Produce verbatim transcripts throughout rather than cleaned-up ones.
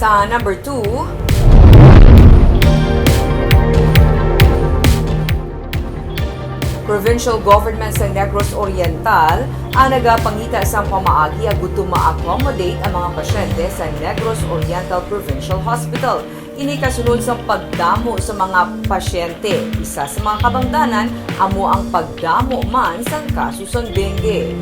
Sa number two, provincial government sa Negros Oriental ang nagapangita sang pamaagi agud to ma-accommodate ang mga pasyente sa Negros Oriental Provincial Hospital. Ini kasunod sa pagdamo sa mga pasyente. Isa sa mga kabangdanan amo ang pagdamo man sang kaso sang dengue.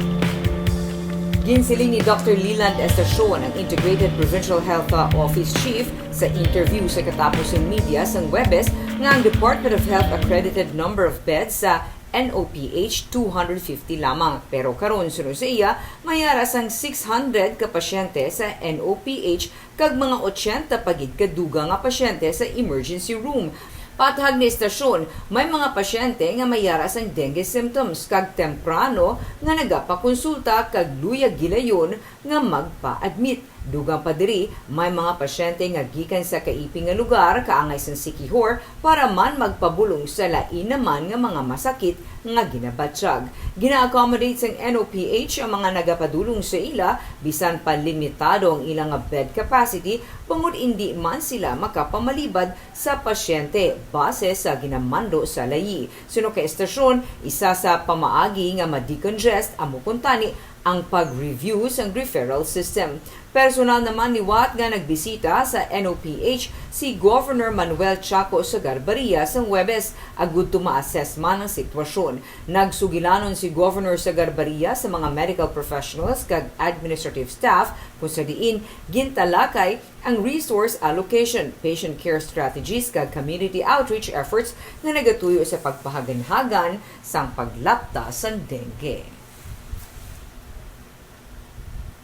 Ginsiling ni Doctor Leland Estacion, ang Integrated Provincial Health Office Chief, sa interview sa katapos sang media sang Huwebes, nga ang Department of Health accredited number of beds sa N O P H two hundred fifty lamang. Pero karon, suno sa iya, may ara sang six hundred ka pasyente sa N O P H kag mga ochenta pa gid ka dugang nga pasyente sa emergency room. Pahayag ni Estacion, may mga pasyente nga may ara sang dengue symptoms kag temprano nga nagapakonsulta kag luyag gilayon nga magpa-admit. Dugang pa diri, may mga pasyente nga gikan sa kaiping nga lugar kaangay sang Siquijor para man magpabulong sa lain naman nga mga masakit nga ginabatyag. Gina-accommodate sang N O P H ang mga nagapadulong sa ila, bisan pa limitado ang ila nga bed capacity, bangod indi man sila makapamalibad sa pasyente base sa ginamando sa layi. Suno kay Estacion, isa sa pamaagi nga ma-decongest amo kuntani ang pag-review sang referral system. Personal naman liwat nga nagbisita sa N O P H si Governor Manuel Chaco Sagarbarria sang Huwebes agud to ma-assess man ang sitwasyon. Nagsugilanon si Governor Sagarbarria sa mga medical professionals kag administrative staff kung sa diin gintalakay ang resource allocation, patient care strategies, kag community outreach efforts nga nagatuyo sa pagpahaganhagan sang paglapta sang dengue.